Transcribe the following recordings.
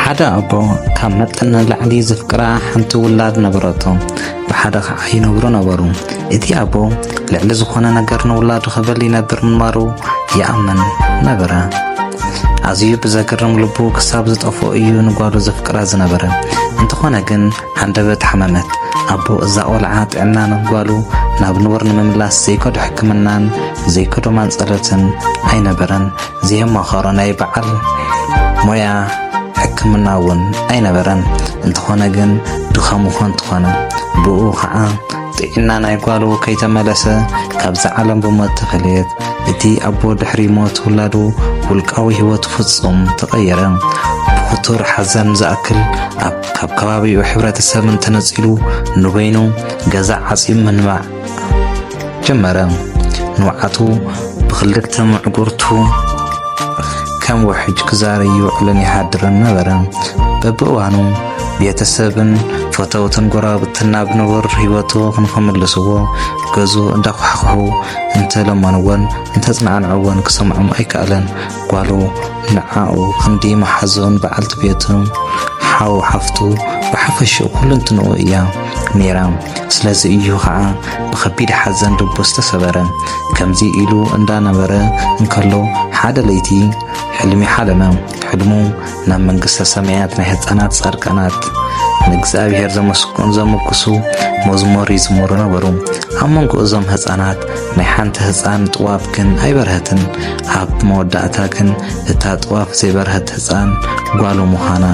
ሓደ ኣቦ ካብ መጠን ንላዕሊ ዘፍቅራ ሓንቲ ውላድ ነበረቶ። ብሓደ ኸዓ ይነብሩ ነበሩ። እቲ ኣቦ ልዕሊ ዝኾነ ነገር ንውላዱ ክብል ይነብር ምንባሩ ይኣምን ነበረ። ኣዝዩ ብዘገርም ልቡ ክሳብ ዝጠፍኦ እዩ ንጓሉ ዘፍቅራ ዝነበረ። እንተኾነ ግን ሃንደበት ሓመመት። ኣቦ እዛ ቆልዓ ጥዕና ንጓሉ ናብ ንቡር ንምምላስ ዘይከዶ ሕክምናን ዘይከዶ ማንጸሎትን ኣይነበረን። ዘየማኸሮ ናይ በዓል ሞያ ሕክምና እውን ኣይነበረን። እንተኾነ ግን ድኻሙ ከንቱ ኾነ። ብኡ ኸዓ ጥዕና ናይ ጓሉ ከይተመለሰ ካብዛ ዓለም ብሞት ተፈለየት። እቲ ኣቦ ድሕሪ ሞት ውላዱ ውልቃዊ ህይወቱ ፍጹም ተቐየረ። ብኽቱር ሓዘን ዝኣክል ኣብ፣ ካብ ከባቢኡ ሕብረተሰብን ተነጺሉ ንበይኑ ገዛ ዓጽዩ ምንባዕ ጀመረ። ንብዓቱ ብኽልተ ምዕጉርቱ ከም ውሕጅ ክዛሪ ይውዕልን ይሓድርን ነበረ። በብእዋኑ ቤተሰብን ፈተውትን ጎረባብትን ናብ ንቡር ህይወቱ ንኽምልስዎ ገዝኡ እንዳኳሕኩሑ እንተለመንዎን እንተጽናንዕዎን ክሰምዖም ኣይከኣለን። ጓሉ ንዓኡ ክንዲ መሓዞን በዓልቲ ቤቱ፣ ሓው ሓፍቱ፣ ብሓፈሽኡ ኩልንትንኡ እያ ነይራ። ስለዚ እዩ ኸዓ ብኸቢድ ሓዘን ልቡ ዝተሰበረ። ከምዚ ኢሉ እንዳነበረ እንከሎ ሓደ ለይቲ ሕልሚ ሓለመ። ሕልሙ ናብ መንግስተ ሰማያት ናይ ህፃናት ጻድቃናት ንእግዚኣብሔር ዘመስግኑ ዘመጉሱ መዝሙር ይዝምሩ ነበሩ። ኣብ መንጎ እዞም ህፃናት ናይ ሓንቲ ህፃን ጥዋፍ ግን ኣይበርሀትን። ኣብ መወዳእታ ግን እታ ጥዋፍ ዘይበርሀት ህፃን ጓሉ ምዃና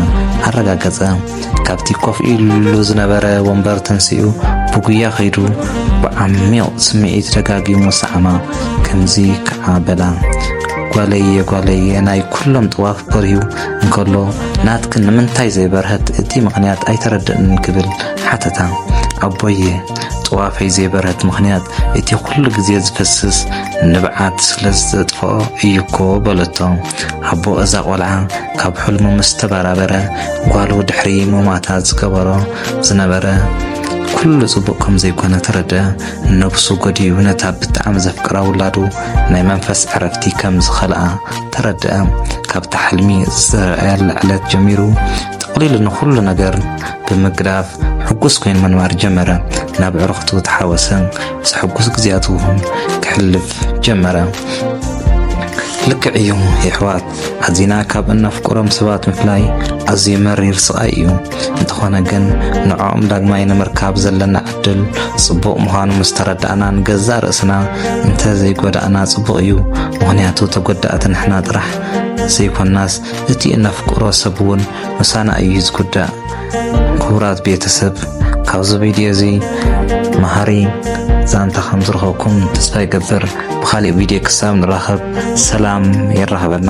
ኣረጋገጸ። ካብቲ ኮፍ ኢሉ ዝነበረ ወንበር ተንሲኡ ብጉያ ከይዱ ብዓሚቕ ስምዒት ደጋጊሙ ሰዓማ። ከምዚ ከዓ በላ፣ ጓለየ፣ ጓለየ፣ ናይ ኩሎም ጥዋፍ በርሁ እንከሎ ናትክን ንምንታይ ዘይበርሀት እቲ ምኽንያት ኣይተረድእንን ክብል ሓተታ። ኣቦየ፣ ጥዋፈይ ዘይበርሀት ምኽንያት እቲ ኩሉ ግዜ ዝፈስስ ንብዓት ስለ ዘጥፍኦ እዩ እኮ በለቶ። ኣቦ እዛ ቆልዓ ካብ ሕልሙ ምስ ተበራበረ ጓሉ ድሕሪ ምማታ ዝገበሮ ዝነበረ ኩሉ ጽቡቕ ከም ዘይኮነ ተረድአ። ነብሱ ጎዲኡ ነታ ብጣዕሚ ዘፍቅራ ውላዱ ናይ መንፈስ ዕረፍቲ ከም ዝኸልኣ ተረድአ። ካብታ ሕልሚ ዝተረኣየላ ዕለት ጀሚሩ ጠቕሊሉ ንኹሉ ነገር ብምግዳፍ ሕጉስ ኮይኑ ምንባር ጀመረ። ናብ ዕርኽቱ ተሓወሰ። ዘሕጉስ ግዜያት እውን ክሕልፍ ጀመረ። ልክዕ እዩ የሕዋት፣ ሓዚና ካብ እነፍቅሮም ሰባት ምፍላይ ኣዝዩ መሪር ስቓይ እዩ። እንተኾነ ግን ንዕኦም ዳግማይ ንምርካብ ዘለና ዕድል ጽቡቕ ምዃኑ ምስ ተረዳእና ንገዛእ ርእስና እንተ ዘይጎዳእና ጽቡቕ እዩ። ምኽንያቱ ተጎዳእቲ ንሕና ጥራሕ ዘይኮናስ እቲ እነፍቅሮ ሰብ እውን ምሳና እዩ ዝጉዳእ። ክቡራት ቤተሰብ፣ ካብዚ ቪድዮ እዚ መሃሪ ዛንታ ከም ዝረኸብኩም ተስፋ ይገብር። ብኻሊእ ቪድዮ ክሳብ ንራኸብ ሰላም የራኽበና።